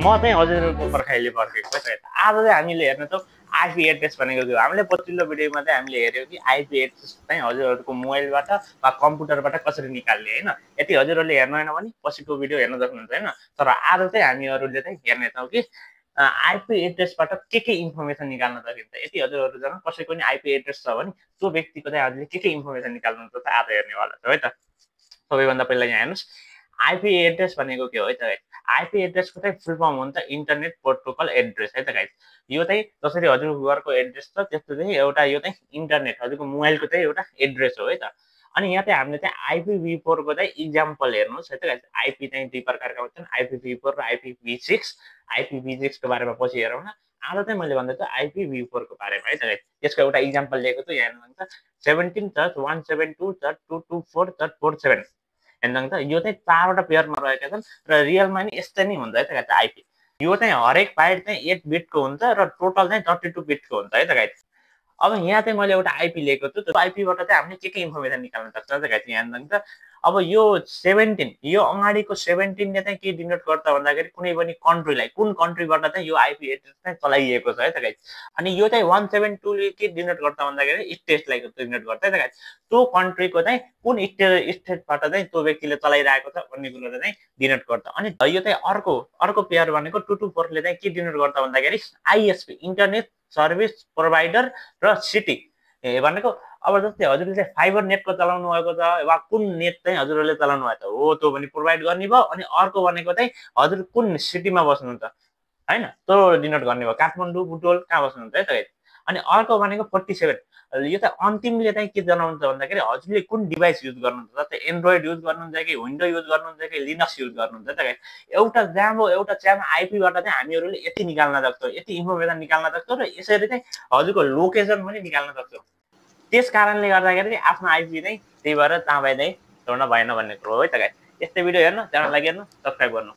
म चाहिँ हजुरहरूको पर्खाइले पर्खेको है त। आज चाहिँ हामीले हेर्न त आइपी एड्रेस भनेको के हो। हामीले पछिल्लो भिडियोमा चाहिँ हामीले हेर्यौँ कि आइपी एड्रेस चाहिँ हजुरहरूको मोबाइलबाट वा कम्प्युटरबाट कसरी निकाल्ने होइन। यति हजुरहरूले हेर्नु होइन भने पछिको भिडियो हेर्न सक्नुहुन्छ होइन। तर आज चाहिँ हामीहरूले चाहिँ हेर्नेछौँ कि आइपी एड्रेसबाट के इन्फर्मेसन निकाल्न सकिन्छ। यति हजुरहरूसँग कसैको नि आइपी एड्रेस छ भने त्यो व्यक्तिको चाहिँ हजुरले के इन्फर्मेसन निकाल्नुहुन्छ त आज हेर्नेवाला छ है त। सबैभन्दा पहिला यहाँ हेर्नुहोस्, आइपी एड्रेस भनेको के हो है त गाइस। आइपी एड्रेसको चाहिँ फुल फर्म हुन्छ इन्टरनेट प्रोटोकल एड्रेस है त गाइस। यो चाहिँ जसरी हजुरको घरको एड्रेस छ त्यस्तो चाहिँ एउटा यो चाहिँ इन्टरनेट हजुरको मोबाइलको चाहिँ एउटा एड्रेस हो है त। अनि यहाँ चाहिँ हामीले चाहिँ आइपिभी4 को चाहिँ इक्जाम्पल हेर्नुहोस् है त गाइस। आइपी चाहिँ दुई प्रकारका हुन्छन्, आइपिभी4 र आइपिभी6। आइपिभी6 को बारेमा पछि हेरौँ न। आज चाहिँ मैले भन्दैछु आइपिभी4 को बारेमा है त गाइस। यसको एउटा इक्जाम्पल लिएको छु, यहाँ हेर्नुहुन्छ 17.172.224.47 हेर्नुहुन्छ। यो चाहिँ 4वटा पेयरमा रहेका छन् र रियलमा नि यस्तै नै हुन्छ है त गाइस। आइपी यो चाहिँ हरेक बाइट चाहिँ 8 बिटको हुन्छ र टोटल चाहिँ 32 बिटको हुन्छ है त गाइस। अब यहाँ चाहिँ मैले एउटा आइपी लिएको छु। त्यो आइपीबाट चाहिँ हामीले के इन्फर्मेसन निकाल्न सक्छ त गाइस। यहाँ हेर्नुहुन्छ, अब यो 17 यो अगाडिको 17 ले चाहिँ के डिनोट गर्छ भन्दाखेरि कुनै पनि कन्ट्रीलाई, कुन कन्ट्रीबाट चाहिँ यो आइपी एड्रेस चाहिँ चलाइएको छ है त गाइस। अनि यो चाहिँ 172 ले के डिनोट गर्छ भन्दाखेरि स्टेटलाई डिनोट गर्छ है त गाइस। त्यो कन्ट्रीको चाहिँ कुन स्टेटबाट चाहिँ त्यो व्यक्तिले चलाइरहेको छ भन्ने कुरो चाहिँ डिनोट गर्छ। अनि यो चाहिँ अर्को पेयर भनेको 224 ले चाहिँ के डिनोट गर्छ भन्दाखेरि आइएसपी इन्टरनेट सर्भिस प्रोभाइडर र सिटी भनेको। अब जस्तै हजुरले चाहिँ फाइबर नेटको चलाउनु भएको छ वा कुन नेट चाहिँ हजुरहरूले चलाउनु भएको छ हो त्यो पनि प्रोभाइड गर्ने भयो। अनि अर्को भनेको चाहिँ हजुर कुन सिटीमा बस्नुहुन्छ हैन त्यो डिनोट गर्ने भयो, काठमाडौँ बुटोल कहाँ बस्नुहुन्छ है त गाइस। अनि अर्को भनेको 47 यो चाहिँ अन्तिमले चाहिँ के जनाउँछ भन्दाखेरि हजुरले कुन डिभाइस युज गर्नुहुन्छ, जस्तै एन्ड्रोइड युज गर्नुहुन्छ कि विन्डो युज गर्नुहुन्छ कि लिनक्स युज गर्नुहुन्छ त गाइस। एउटा च्यामा आइपीबाट चाहिँ हामीहरूले यति निकाल्न सक्छौँ, यति इन्फर्मेसन निकाल्न सक्छौँ र यसरी चाहिँ हजुरको लोकेसन पनि निकाल्न सक्छौँ। त्यस कारणले गर्दाखेरि आफ्नो आइपी चाहिँ त्यही भएर तपाईँ चाहिँ छोड्न भएन भन्ने कुरो हो है त गाइस। यस्तै भिडियो हेर्नु, च्यानललाई हेर्नु, सब्स्क्राइब गर्नु।